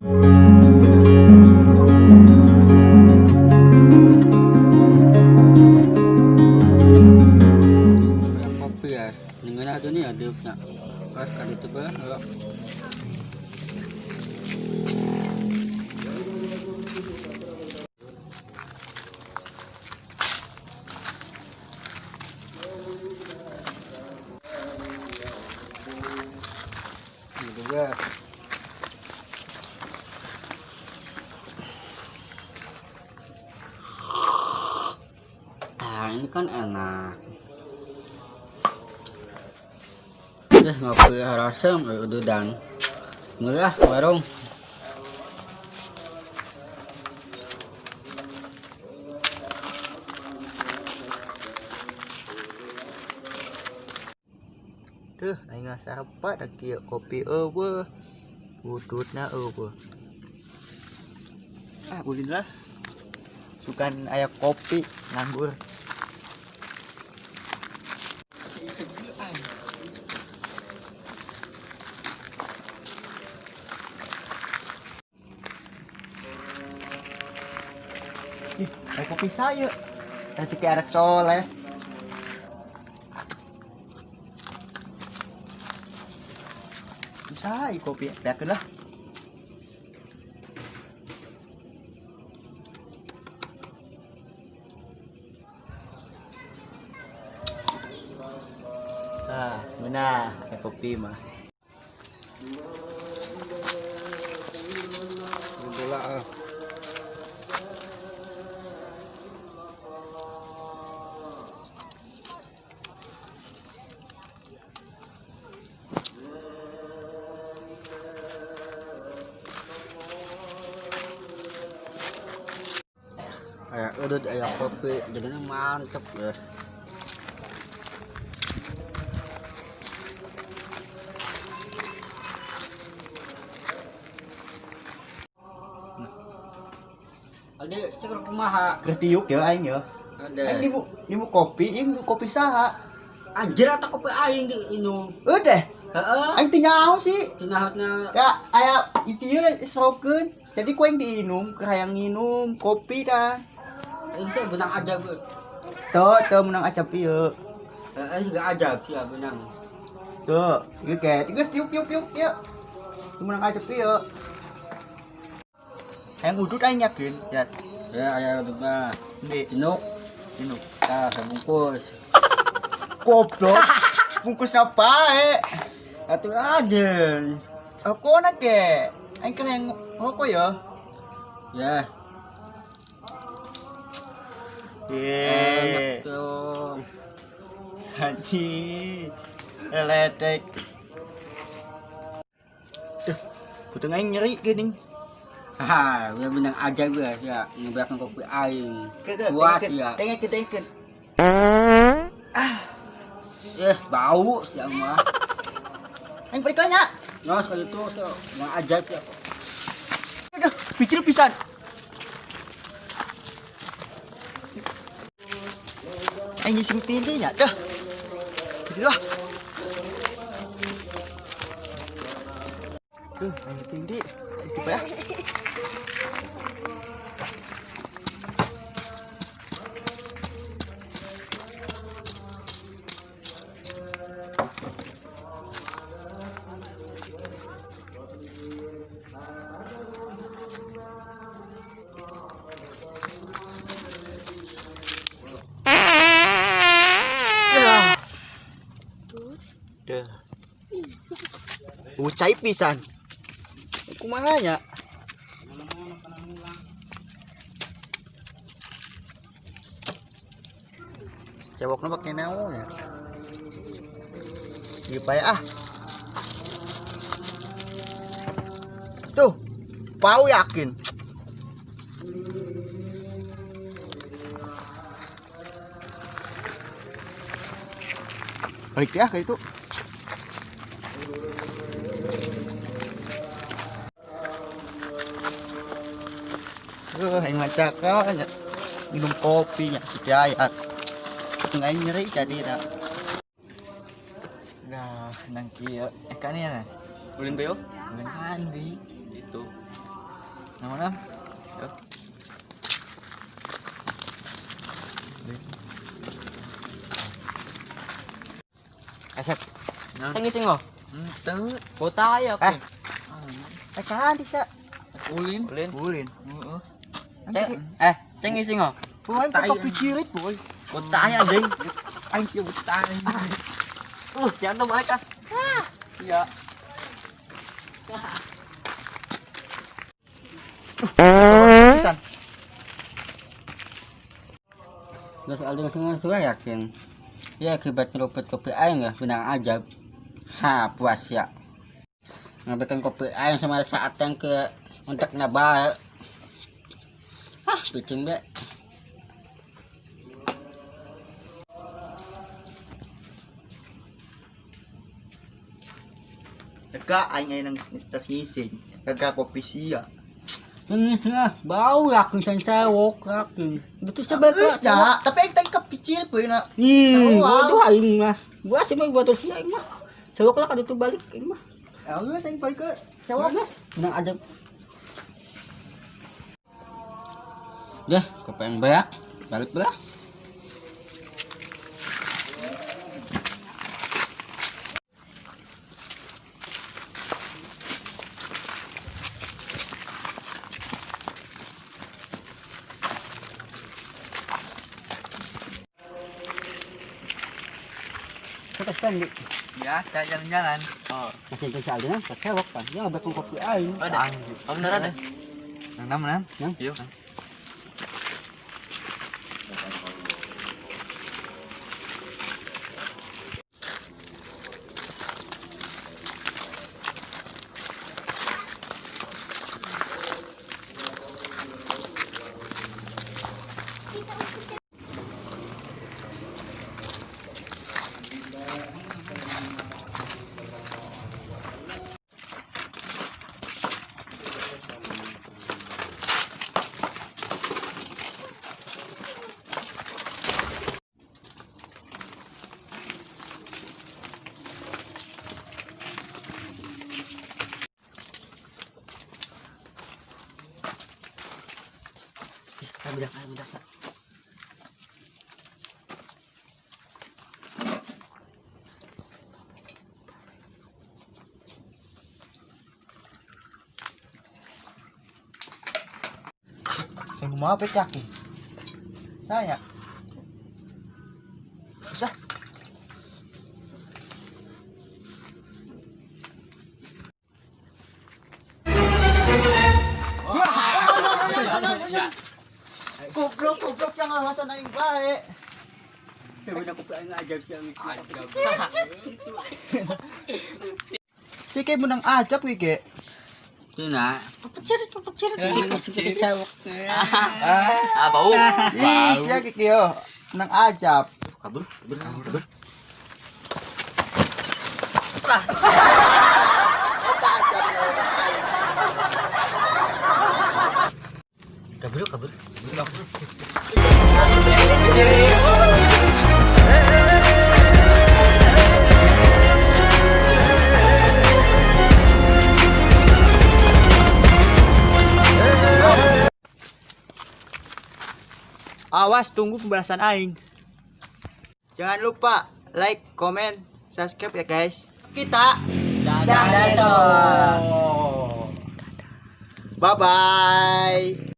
Kopi ya. Dengan ada ni ada nak. Ah, kalau itu bah. Ini juga. Ah, ini kan enak. Deh, ngopi rasem udah mulai warung. Tuh, aing sarapat dah kieu kopi eueuh. Udutna eueuh. Ah, ulin lah. Sukan aya kopi nganggur. Ih, aya kopi saya. Rezeki anak soleh. Bisa kopi, biarkan lah. Ah, mana aya kopi mah. Bola ah. Aya udut aya kopi jadinya mantep ya. Ade seger kumaha? Keur tiuk ya aing ya. Ade. Aing nibu kopi, aing kopi saha? Anjir atau kopi aing diinum. Udah, Heeh. aing teu nyaho sih. Cenahna Ya, aya itu ya srokeun. Jadi ku aing diinum, keur hayang nginum kopi dah. Aing teh benang ajab. Tuh, tuh menang acap ieu. Heeh, juga ajab sih ya benang. Tuh, ieu kayak geus tiuk tiuk tiuk ieu. Menang acap ieu. Hayang udut aing yakin, ya. Ya aya udut mah. Ndi, Inuk, inum. tah sabungkus. Goblok. Bungkusna bae. Atuh aja. Rokona ke. Aing keur hayang rokok ya. Ya, enak Ye. dong. Haji. Ledek. Duh, putung aing nyeri geuning. Haha, ya benang ajab ya, ya ngebeakeun kopi aing. Puas ya. Tengekeun, tengekeun. Eh, bau sih mah. Aing balik nya. Nah, sekali itu so, benang ajab ya. Aduh, bicil pisan. Aing ngising tindi nya, dah. Gitu lah. Tuh, aing tindi. Coba ya. Duh. Ucai pisan. Kumaha nya? Cewokna pake naon ya? Ieu bae ah. Tuh, bau yakin. Balik ya ke itu. Aing macaka nya. Minum kopi nya si Dayat. Putung aing nyeri jadi dah. Nah, nang kieu. Eh kan ya. Ulin bayo? Ulin mandi. Itu. Mana? Asep. Nah. Sing ngising lo. Henteu. Kota ya Eh. Eh kan bisa. Ulin. Ulin. Ulin. Heeh. Sing sing ngising lo. Boy, kopi cirit, boy. Kota ya anjing. Aing sih tai. Jangan dong balik ah. Iya. Pisan. Terus Aldi langsung sudah yakin. Ya akibat nyeruput kopi aing ya benang ajab. Ha puas ya. Ngabekan kopi aing sama saat yang ke untuk nabal. Ah, picing be. Teka aing aing nang tas ngising. Teka kopi sia. Ini sih bau yakin san cewek yakin. Betul sebab Geus dah, tapi aing teh kopi cirit boy na. Waduh aing mah. Gua sih mah gua terus aing mah. Cewek lah kada tuh balik aing mah. Geus aing balik ke Cewek lah. Benang ajab. Dah, kepengen berak, balik belah. Terus kan, Biasa jalan-jalan. Oh, masih ke Aldi nah, kecewek kan. Ya bakal kopi aing. ada. Oh, bener ada. Nang mana? Nang. Iya. Budak, budak. Aing kumapit kaki. Saya. Bisa. Goblok, goblok jangan alasan aing bae. Benang kopi aing ajab siang. Ajab. Sike menang ajab kuwi, Ge. Itu nak. Cirit, cirit. Masih kecewek. Ah, bau. Ih, sia ki yo. Menang ajab. Kabur, kabur, kabur. Kabur, kabur. Awas tunggu pembalasan aing. Jangan lupa like, comment, subscribe ya guys. Kita Dadah. Bye bye.